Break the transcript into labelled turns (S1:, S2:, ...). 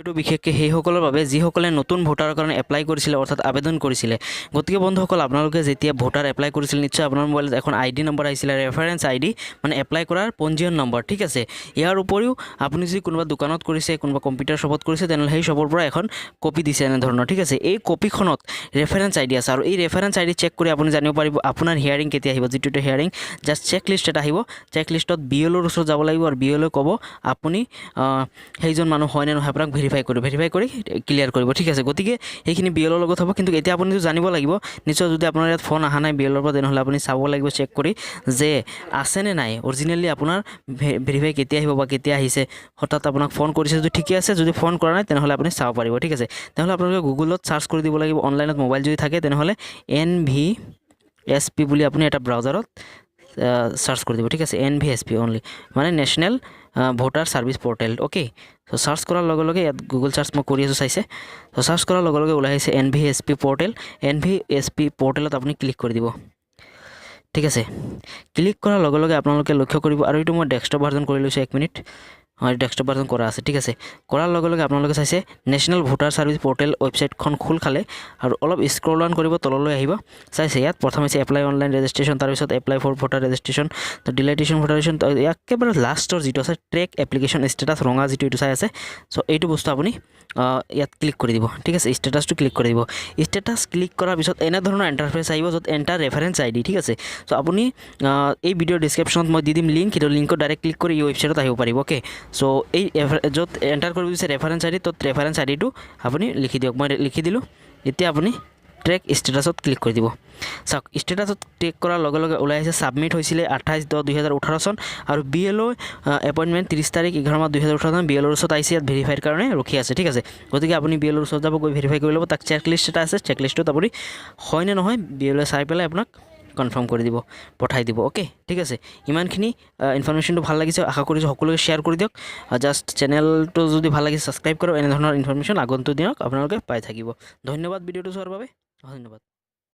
S1: এইটো বিশেষকৈ সেইসকলৰ বাবে যিসকলে নতুন ভোটাৰৰ কাৰণে এপ্লাই কৰিছিলে, অৰ্থাৎ আবেদন কৰিছিলে। গতিকে বন্ধুসকল, আপোনালোকে যেতিয়া ভোটাৰ এপ্লাই কৰিছিল, নিশ্চয় আপোনাৰ মোবাইলত এখন আই ডি নম্বৰ আহিছিলে, ৰেফাৰেঞ্চ আই ডি, মানে এপ্লাই কৰাৰ পঞ্জীয়ন নম্বৰ, ঠিক আছে? ইয়াৰ উপৰিও আপুনি যদি কোনোবা দোকানত কৰিছে, কোনোবা কম্পিউটাৰ শ্বপত কৰিছে, তেনেহ'লে সেই শ্বপৰ পৰা এখন কপি দিছে এনেধৰণৰ, ঠিক আছে? এই কপিখনত ৰেফাৰেঞ্চ আই ডি আছে আৰু এই ৰেফাৰেঞ্চ আই ডি চেক কৰি আপুনি জানিব পাৰিব আপোনাৰ হিয়াৰিং কেতিয়া আহিব। যিটো হিয়াৰিং, জাষ্ট চেক লিষ্ট এটা আহিব। চেক লিষ্টত বি এল অ'ৰ ওচৰত যাব লাগিব আৰু বি এল অ'ই ক'ব আপুনি সেইজন মানুহ হয়নে নহয়, আপোনাক ভেৰিফাই কৰিব, ভেৰিফাই কৰি ক্লিয়াৰ কৰিব, ঠিক আছে? গতিকে সেইখিনি বি এল অ'ৰ লগত হ'ব। কিন্তু এতিয়া আপুনিতো জানিব লাগিব নিশ্চয়, যদি আপোনাৰ ইয়াত ফোন অহা নাই বি এল অ'ৰ পৰা, তেনেহ'লে আপুনি চাব লাগিব চেক কৰি যে আছেনে নাই অৰিজিনেলি, আপোনাৰ ভেৰিফাই কেতিয়া আহিব বা কেতিয়া আহিছে। হঠাৎ আপোনাক ফোন কৰিছে যদি ঠিকে আছে, যদি ফোন কৰা নাই তেনেহ'লে আপুনি চাব পাৰিব, ঠিক আছে? তেনেহ'লে আপোনালোকে গুগলত চাৰ্চ কৰি দিব লাগিব। অনলাইনত মোবাইল যদি থাকে, তেনেহ'লে এনভিএছপি বুলি আপুনি এটা ব্ৰাউজাৰত চাৰ্চ কৰি দিব, ঠিক আছে? এনভিএছপি অনলি, মানে national voter service portal, okay? So' search কৰাৰ লগে লগে ইয়াত গুগল চাৰ্চ মই কৰি আছোঁ, চাইছে? চ' চাৰ্চ কৰাৰ লগে লগে ওলাই আহিছে এনভিএছপি পৰ্টেল। এনভিএছপি পৰ্টেলত আপুনি ক্লিক কৰি দিব, ঠিক আছে? ক্লিক কৰাৰ লগে লগে আপোনালোকে লক্ষ্য কৰিব, আৰু এইটো মই ডেস্কটপ ভাৰ্জন কৰি লৈছোঁ, এক মিনিট। হয়, ডেস্কটপ ভাৰ্জন কৰা আছে, ঠিক আছে? কৰাৰ লগে লগে আপোনালোকে চাইছে, নেশ্যনেল ভোটাৰ ছাৰ্ভিচ পৰ্টেল ৱেবছাইটখন খোল খালে আৰু অলপ স্ক্ৰল ডাউন কৰিব, তললৈ আহিব। চাইছে, ইয়াত প্ৰথম হৈছে এপ্লাই অনলাইন ৰেজিষ্ট্ৰেশ্যন, তাৰপিছত apply for voter registration, deletion voter registration, একেবাৰে লাষ্টৰ যিটো আছে ট্ৰেক এপ্লিকেশ্যন ষ্টেটাছ, ৰঙা যিটো, এইটো চাই আছে? চ' এইটো বস্তু আপুনি ইয়াত ক্লিক কৰি দিব, ঠিক আছে? ষ্টেটাছটো ক্লিক কৰি দিব। ষ্টেটাছ ক্লিক কৰাৰ পিছত এনেধৰণৰ ইণ্টাৰফেচ আহিব, য'ত এণ্টাৰ ৰেফাৰেঞ্চ আই ডি, ঠিক আছে? চ' আপুনি এই ভিডিঅ'ৰ ডিছক্ৰিপশ্যনত মই দি দিম লিংক। সেইটো লিংকত ডাইৰেক্ট ক্লিক কৰি এই ৱেবছাইটত আহিব পাৰিব, অ'কে? চ' এই য'ত এণ্টাৰ কৰিব দিছে ৰেফাৰেঞ্চ আই ডি, ত'ত ৰেফাৰেঞ্চ আই ডিটো আপুনি লিখি দিয়ক। মই লিখি দিলোঁ। এতিয়া আপুনি ট্ৰেক ষ্টেটাছত ক্লিক কৰি দিব। চাওক, ষ্টেটাছত ক্লিক কৰাৰ লগে লগে ওলাই আহিছে ছাবমিট হৈছিলে 28/10/2018 চন আৰু বি এল অ' এপইণ্টমেণ্ট 30 তাৰিখ 11 মাহ 2018 চন। বি এল অ'ৰ ওচৰত আহিছে, ইয়াত ভেৰিফাইৰ কাৰণে ৰখি আছে, ঠিক আছে? গতিকে আপুনি বি এল অ'ৰ ওচৰত যাব, গৈ ভেৰিফাই কৰি ল'ব। তাক চেক লিষ্ট এটা আছে, চেক লিষ্টত আপুনি হয়নে নহয় বি এল অ'য়ে চাই পেলাই আপোনাক কনফাৰ্ম কৰি দিব, পঠাই দিব, অ'কে? ঠিক আছে, ইমানখিনি। ইনফৰমেশ্যনটো ভাল লাগিছে আশা কৰিছোঁ, সকলোকে শ্বেয়াৰ কৰি দিয়ক। জাষ্ট চেনেলটো যদি ভাল লাগিছে ছাবস্ক্ৰাইব কৰক। এনেধৰণৰ ইনফৰমেশ্যন আগন্তুক দিনত আপোনালোকে পাই থাকিব। ধন্যবাদ ভিডিঅ'টো চোৱাৰ বাবে, ধন্যবাদ।